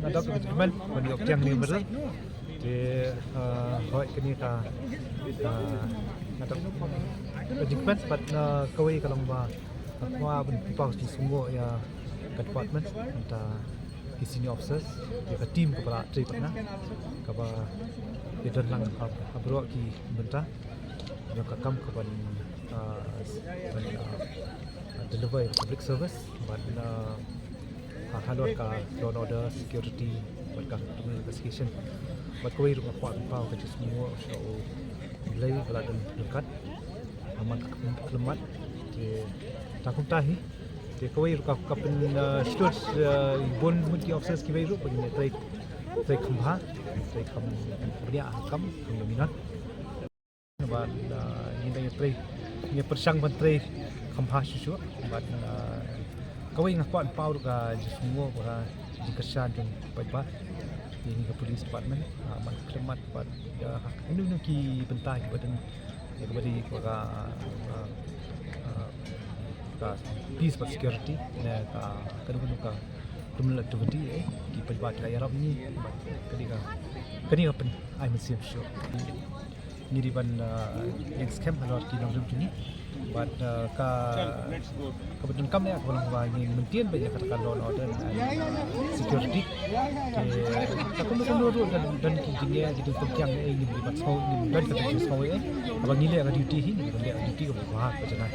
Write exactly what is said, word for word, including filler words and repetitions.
Nga dap ka jingkmen ban ïoh pdiang ïa ka medal. Te, ah, hooid, kane ka, ah, nga dap ka jingkmen bad, ah, kawei ka long ba nga kwah ban pynpaw ka jingsngewnguh ïa ka department, mynta ki senior officers, ïa ka team kaba la trei bad nga, kaba ïadon lang ha, ha baroh ki bynta jong ka kam kaban, ah, ban, ah, deliver ïa ka public service bad, ah, ha, halor ka law and order, security bad ka criminal investigation. Bad kawei ruh nga kwah pynpaw ka jingsngewnguh sha U Blei ba la don ryngkat ha man ka khyllipmat. Te tang kumta hi, te kawei ruh ka, ka pyn, ah, shlur, ah, bun mut ki officers kiwei ruh ba ngin ïa trei, trei kham bha, trei kham bniah ha ka kam, kham minot. Bad, ah, ngin ïa trei, ngin ïa pyrshang ban trei kham bha shuh shuh. Bad, ah, kawei nga kwah pynpaw ruh ka jingsngewnguh bad ka jingkyrshan jong u paidbah ïa kane ka police department, ah, man ka khyllipmat bad, ah, ha kino kino ki bynta kiba don, ïa kaba dei ka, ah, ah, ka peace bad security, ne ka kano kano ka criminal activity, eh, ki paidbah ki la ïarap ïa ngi, bad kane ka, kane ka pyn-, ai mynsiem shuh. Ngi dei ban, ah, ïeng skhem halor ki nongrim jong ngi. Bad, ah, ka, kaba donkam ïa ka long ba ngin maintain beit ïa kata ka law and order and, ah, security. Te, ta kumno kumno ruh don, don ki jingeh, ki jingpynkiang, eh, ngim dei ban sngew, ngim don kata ka jingsngew, eh. Haba ngi leh ka duty hi, ngi leh ka duty kaba bha, ka janai.